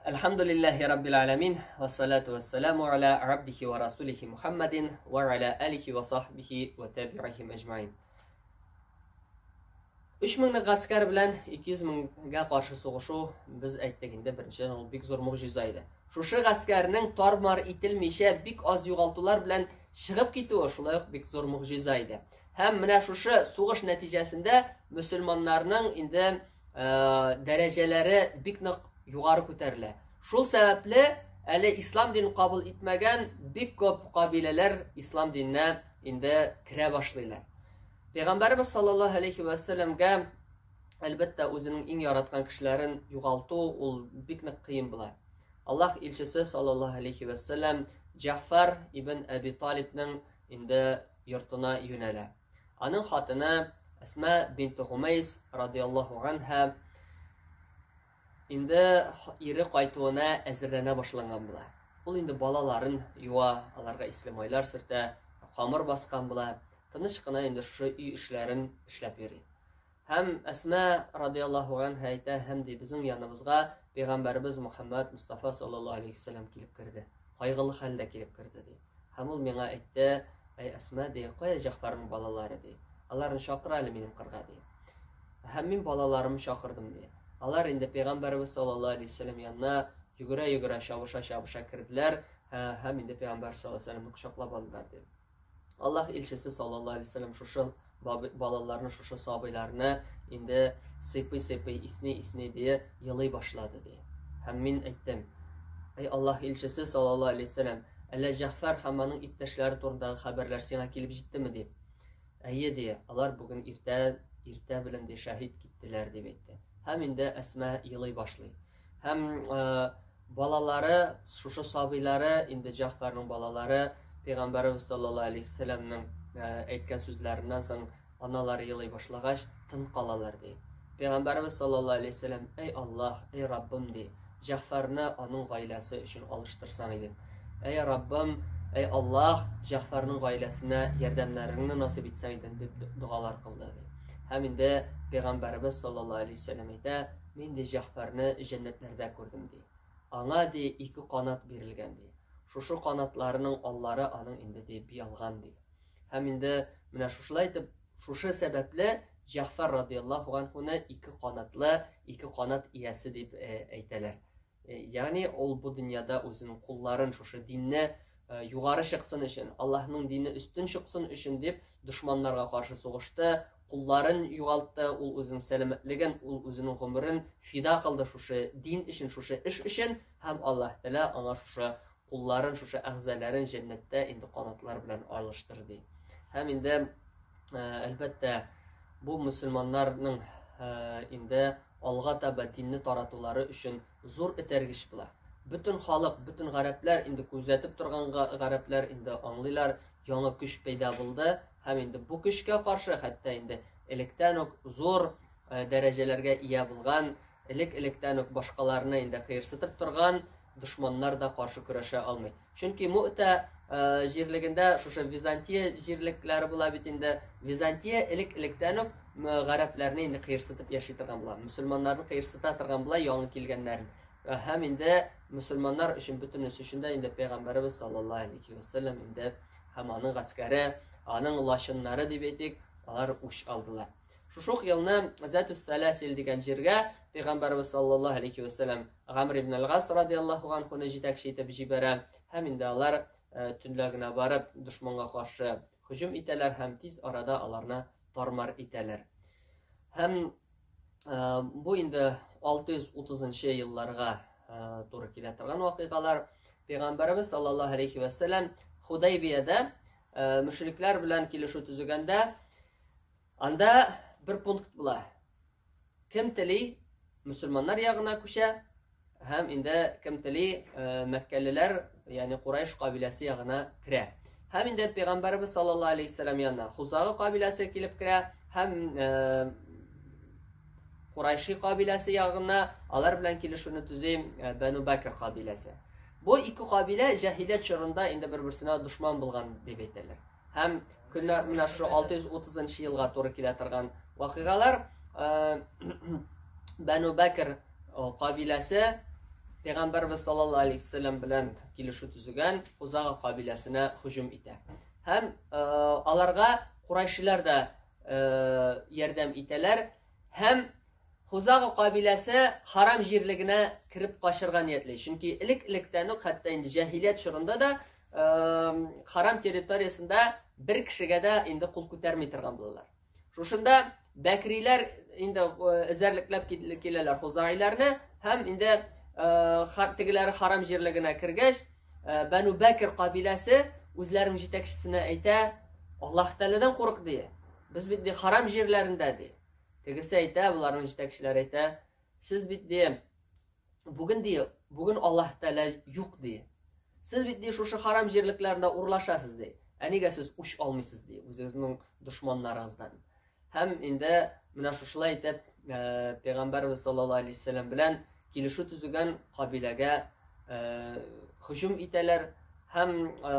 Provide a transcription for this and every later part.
Әлхәмдүлилләһи раббил аламин, вассалату вассаламу аля абдихи ва расулихи Мухаммадин ва аля алихи ва сахбихи ва табиихим әҗмаин. 3 меңлек гаскәр белән 200 меңгә каршы сугышу, без әйттек инде, беренчедән ул бик зур могҗиза иде. Шушы гаскәрнең тар-мар ителмичә, бик аз югалтулар белән чыгып китүе шулай ук бик зур могҗиза иде. Һәм менә шушы сугыш нәтиҗәсендә мөселманнарның инде дәрәҗәләре бик нык югары күтәрелә. Шул сәбәпле әле ислам динен кабул итмәгән бик күп кабиләләр ислам диненә инде керә башлыйлар. Пәйгамбәребез саллаллаһу алейхи ва сәлләмгә әлбәттә үзенең иң яраткан кешеләрен югалту ул бик нык кыен була. Аллаһ илчесе саллаллаһу алейхи ва сәлләм Җәгъфар ибн Әби Талибның инде йортына юнәлә. Аның хатыны Әсма бинт Гумайс радиаллаһу анха инде ире кайтуына әзерләнә башланган була. Ул инде балаларын юа, аларга исле майлар сөртә, камыр баскан була. Тыныч кына инде шушы өй эшләрен эшләп йөри. Һәм Әсма радиаллаһу анха әйтә, һәм ди безнең яныбызга пәйгамбәребез Мухаммад Мустафа саллаллаһу алейхи вәсәлләм килеп керде. Кайгылы хәлдә килеп керде ди. Һәм ул миңа әйтте, әй Әсма ди, кая Җәгъфәрнең балалары ди. Аларны чакыр әле минем кырга ди. Һәм мин балаларымны чакырдым ди. Алар инде пәйгамбәребез саллаллаһу алейхи вәсәлләм янына йөгерә-йөгерә, чабыша-чабыша керделәр һәм инде пәйгамбәр саллаллаһу алейхи вәсәлләмне кочаклап алдылар ди. Аллаһ илчесе саллаллаһу алейһи вәсәлләм шушы балаларны, шушы сабыйларны инде сыйпый-сыйпый, исни-исни ди, елый башлады ди. Һәм мин әйттем: Әй Аллаһ илчесе саллаллаһу алейһи вәсәлләм, әллә Җәгъфәр һәм аның иптәшләре турындагы хәбәрләр сиңа килеп җиттеме дип. Әйе ди, алар бүген иртә иртә белән ди шәһид киттеләр дип әйтте. Һәм инде Әсма елый башлый. Һәм балалары, шушы сабыйлары, инде Җәгъфәрнең балалары, Пәйгамбәребез саллаллаһу алейһи вәсәлләмнең әйткән сүзләреннән соң аналары елый башлагач, тын калалар ди. Пәйгамбәребез саллаллаһу алейһи вәсәлләм, әй Аллаһ, әй Раббым ди, Җәгъфәрне аның гаиләсе өчен алыштырсаң иде. Әй Раббым, әй Аллаһ, Җәгъфәрнең гаиләсенә ярдәмнәреңне насыйп итсәң иде дип догалар кылды ди. Һәм инде Пәйгамбәребез саллаллаһу алейһи вәсәлләм әйтә, Мин, ди, Җәгъфәрне җәннәтләрдә күрдем, ди. Аңа, ди, ике канат бирелгән, ди. Шушы канатларының аллары аның инде, ди, биялган, ди. Һәм инде менә шушылай итеп, шушы сәбәпле Җәгъфәр радияллаһу анһуны ике канатлы, ике канат иясе дип э, әйтәләр. Э, ягъни ул бу дөньяда үзенең кулларын шушы динне э, югары чыксын өчен, Аллаһның дине өстен чыксын өчен дип дошманнарга каршы сугышты, кулларын югалтты, ул үзенең сәламәтлеген, ул үзенең гомерен фида кылды шушы дин өчен, шушы эш өчен һәм Аллаһ Тәгалә аңа шушы кулларын, шушы әгъзаларын җәннәттә инде канатлар белән алыштырды. Һәм инде э, әлбәттә бу мөселманнарның инде алга таба динне таратулары өчен зур этәргеч була. Бөтен халык, бөтен гарәпләр инде күзәтеп торган гарәпләр инде аңлыйлар, яңа көч пәйда булды һәм инде бу көчкә каршы хәтта инде электән үк зур э, дәрәҗәләргә ия булган, элек-электән үк башкаларны инде кыерсытып торган дошманнар да каршы көрәшә алмый. Чөнки Муъта э, җирлегендә шушы Византия җирлекләре була бит инде. Византия элек-электән үк гарәпләрне инде кыерсытып яши торган була. Мөселманнарны кыерсыта торган була яңа килгәннәрен. Э, һәм инде мөселманнар өчен бөтенесе өчен дә инде пәйгамбәребез саллаллаһу алейхи вәсәлләм инде һәм аның гаскәре, аның лачыннары дип әйтик, алар үч алдылар. Шушы ук елны Зәтүс Сәләсил дигән җиргә Пәйгамбәрбез саллаллаһу алейхи вәсәлләм Гамр ибн аль-Гас радияллаһу анхуны җитәкче итеп җибәрә һәм инде алар э, төнлә генә барып дошманга каршы һөҗүм итәләр һәм тиз арада аларны тармар итәләр. Һәм э, бу инде 630 елларга э, туры килә торган вакыйгалар. Пәйгамбәрбез саллаллаһу алейхи вәсәлләм Худайбиядә мөшрикләр белән килешү төзегәндә Анда бер пункт була. Кем тели, мөселманнар ягына күчә, һәм инде кем тели, э, мәккәлеләр, ягъни Курайш кабиләсе ягына керә. Һәм инде пәйгамбәрбез саллаллаһу алейһи вәсәлләм янына Хузага кабиләсе килеп керә һәм э, Курайши кабиләсе ягына алар белән килешүне төзи э, Бәну Бәкр кабиләсе. Бу ике кабилә җаһилият чорында инде бер-берсенә дошман булган дип әйтәләр. Һәм көннәр менә шушы 630 елга туры килә торган вакыйгалар. Э, Бәну Бәкр кабиләсе Пәйгамбәрбез саллаллаһу алейһи вәсәлләм белән килешү төзегән Хузага кабиләсенә һөҗүм итә. Һәм аларга Курайшилар да ярдәм итәләр һәм Хузага кабиләсе харам җирлегенә кереп качырга ниятли. Чөнки элек-электән үк, хәтта инде җәһилият чорында да харам территориясендә бер кешегә дә инде кул күтәрми торган булалар. Шушында бәкриләр инде эзәрлекләп киләләр хузаиләрне һәм инде тегеләре харам җирлегенә кергәч, Бәну Бәкер кабиләсе үзләренең җитәкчесенә әйтә, Аллаһ Тәгаләдән курык ди. Без бит ди харам җирләрендә ди. Тегесе әйтә, боларның җитәкчеләре әйтә, сез бит ди бүген ди, бүген Аллаһ Тәгалә юк ди. Сез бит ди шушы харам җирлекләрендә урлашасыз ди. Ә нигә сез үч алмыйсыз ди үзегезнең дошманнарыгыздан. Һәм инде менә шушылай итеп э, Пәйгамбәрбез саллаллаһу алейһи вәсәлләм белән килешү төзегән кабиләгә э, һөҗүм итәләр һәм э,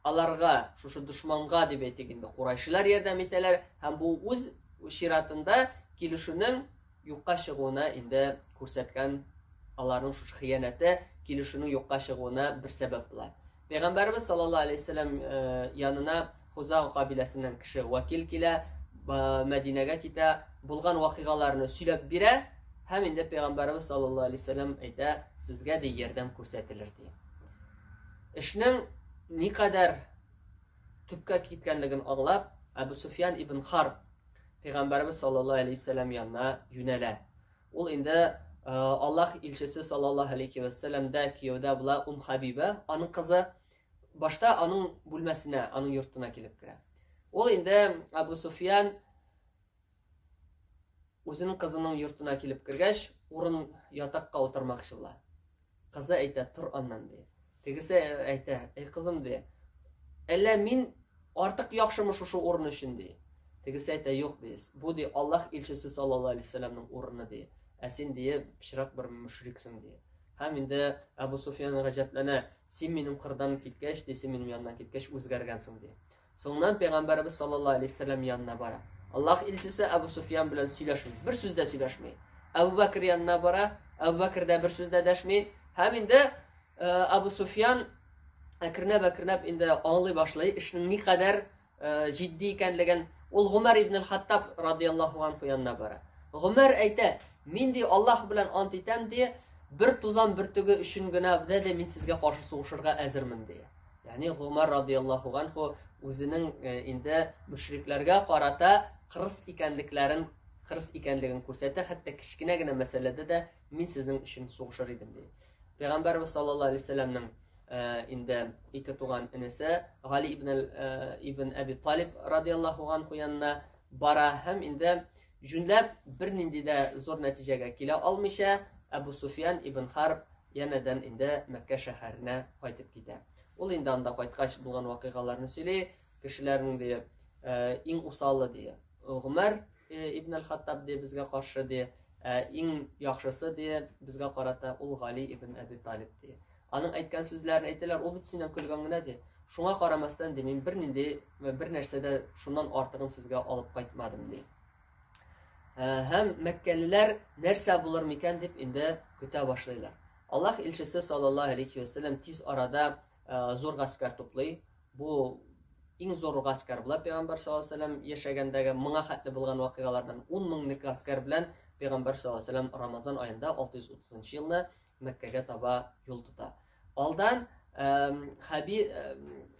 аларга шушы дошманга дип әйтик инде курайшилар ярдәм итәләр һәм бу үз чиратында килешүнең юкка чыгуына инде күрсәткән аларның шушы хыянәте килешүнең юкка чыгуына бер сәбәп була. Пәйгамбәребез саллаллаһу алейһи вәсәлләм э, янына Хуза кабиләсеннән кеше вәкил килә, Мәдинәгә китә, булган вакыйгаларны сөйләп бирә һәм инде пәйгамбәребез саллаллаһу алейһи вәсәлләм әйтә, сезгә ди ярдәм күрсәтелер ди. Эшнең никадәр төпкә киткәнлеген аңлап, Әбу Суфьян ибн Харб Пәйгамбәребез саллаллаһу алейһи вәсәлләм янына юнәлә. Ул инде э, Аллаһ илчесе саллаллаһу алейһи вәсәлләмдә кияүдә була Ум Хабиба, аның кызы. Башта аның бүлмәсенә, аның йортына килеп керә. Ул инде Абу Суфьян үзенең кызының йортына килеп кергәч, урын ятакка утырмакчы була. Кызы әйтә, тор аннан, ди. Тегесе әйтә, әй кызым, ди. Әллә мин артык яхшымы шушы урын өчен, ди. Тегесе әйтә, юк, ди. Бу, ди, Аллаһ илчесе саллаллаһу алейһи вәсәлләмнең урыны, ди. Ә син, ди, пычрак бер мөшриксең, ди. Һәм инде Әбу Суфьян гаҗәпләнә, син минем кырдан киткәч, ди, син минем яннан киткәч үзгәргәнсең, ди. Соңыннан пәйгамбәребез саллаллаһу алейһи вәсәлләм янына бара. Аллаһ илчесе Әбу Суфьян белән сөйләшми, бер сүз дә сөйләшми. Әбу Бәкр янына бара, Әбу Бәкр дә бер сүз дә дәшми. Һәм инде э, Әбу Суфьян әкренләп-әкренләп инде аңлый башлый эшнең никадәр э, җитди икәнлеген. Ул Гомәр ибн аль-Хаттаб радияллаһу анху янына бара. Гомәр әйтә, мин ди Аллаһ белән ант итәм ди, бер тузан бөртеге өчен генә дә дә мин сезгә каршы сугышырга әзермен ди. Ягъни Гомәр радияллаһу анху үзенең э, инде мөшрикләргә карата кырыс икәнлекләрен кырыс икәнлеген күрсәтә, хәтта кечкенә генә мәсьәләдә дә мин сезнең өчен сугышыр идем ди. Пәйгамбәрбез саллаллаһу алейһи вәсәлләмнең э, инде ике туган энесе Гали ибн э, ибн Әби Талиб радияллаһу анху янына бара һәм инде җүнләп бернинди дә зур нәтиҗәгә килә алмыйча Әбу Суфьян ибн Харб янәдән инде Мәккә шәһәренә кайтып китә. Ул инде анда кайткач булган вакыйгаларны сөйли, кешеләрнең ди, э, иң усалы ди, Гомәр э, ибн аль-Хаттаб ди безгә каршы ди, ә иң яхшысы ди безгә карата ул Гали ибн Әби Талиб ди. Аның әйткән сүзләрен әйтәләр, ул бит синнән көлгән генә ди. Шуңа карамастан ди, мин бернинди бер нәрсә дә шуннан артыгын сезгә алып кайтмадым ди. Э, һәм мәккәлеләр нәрсә булыр микән дип инде көтә башлыйлар. Аллаһ илчесе саллаллаһу алейхи вәсәлләм тиз арада э, зур гаскәр туплый. Бу иң зур гаскәр була пәйгамбәр саллаллаһу алейһи вәсәлләм яшәгәндәге моңа хәтле булган вакыйгалардан 10 меңлек гаскәр белән пәйгамбәр саллаллаһу алейһи вәсәлләм Рамазан аенда 630 елны Мәккәгә таба юл тота. Алдан Хаби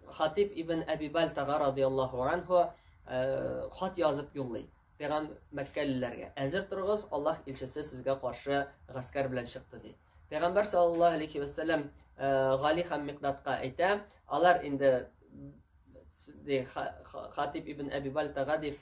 Хатиб ибн Әби Бальтага радияллаһу анху хат язып юллый. Пәйгам Мәккәлеләргә: "Әзер торыгыз, Аллаһ илчесе сезгә каршы гаскәр белән чыкты" ди. Пәйгамбәр саллаллаһу алейхи ва сәлләм Гали һәм Микдадка әйтә, алар инде ди Хатиб ибн Әби Бальтага ди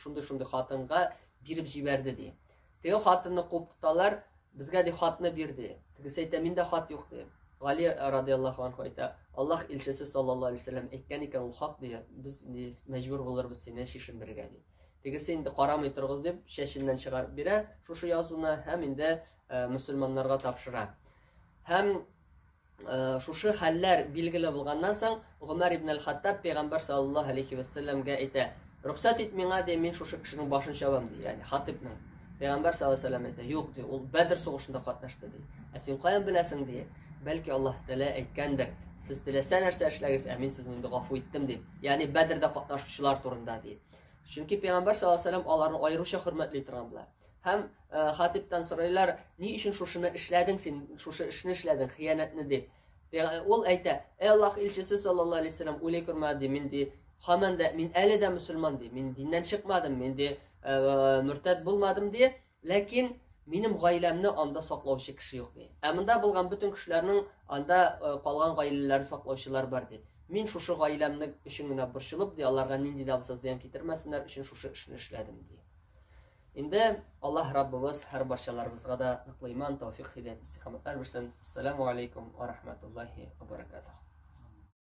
шундый-шундый хатынга биреп җибәрде ди. Теге хатынны куып тоталар, безгә ди хатны бир ди. Тегесе әйтә, миндә хат юк ди. Гали радияллаһу анху әйтә, Аллаһ илчесе саллаллаһу алейһи вәсәлләм әйткән икән, ул хак ди, без ди мәҗбүр булырбыз сине чишендерергә ди. Тегесе инде карамый торыгыз дип, чәченнән чыгарып бирә шушы язуны һәм инде э, мөселманнарга тапшыра. Һәм Э, шушы хәлләр билгеле булганнан соң Гомәр ибн аль-Хаттаб пәйгамбәр саллаллаһу алейхи вәсәлләмгә әйтә: "Рөхсәт ит миңа, ди, мин шушы кешенең башын чабам", ди, ягъни Хатибның. Пәйгамбәр саллаллаһу алейһи вәсәлләм әйтә, юк ди, ул Бәдр сугышында катнашты ди. Ә син каян беләсең ди? Бәлки Аллаһ Тәгалә әйткәндер, сез теләсә нәрсә эшләгез, ә мин сезне инде гафу иттем дип. Ягъни Бәдрдә катнашучылар турында ди. Чөнки Пәйгамбәр саллаллаһу алейһи вәсәлләм аларны аеруча хөрмәтли торган була. Һәм э, Хатиптан сорыйлар, ни өчен шушыны эшләдең син, шушы эшне эшләдең, хыянәтне дип. Ул әйтә, эй Аллаһ илчесе саллаллаһу алейһи вәсәлләм, уйлый күрмә ди, мин ди, һаман да мин әле дә мөселман ди, мин диннән чыкмадым, мин ди, э, мөртәт булмадым ди, ләкин минем гаиләмне анда саклаучы кеше юк ди. Ә монда булган бөтен кешеләрнең анда э, калган гаиләләрен саклаучылар бар ди. Мин шушы гаиләмне өчен генә борчылып ди, аларга нинди дә булса зыян китермәсеннәр өчен шушы эшне эшләдем ди. Инде Аллаһ Раббыбыз һәр барчаларыбызга да ныклы иман, тәүфик, хидәят, истикамәтләр бирсен. Ассаламу алейкум ва рахматуллахи.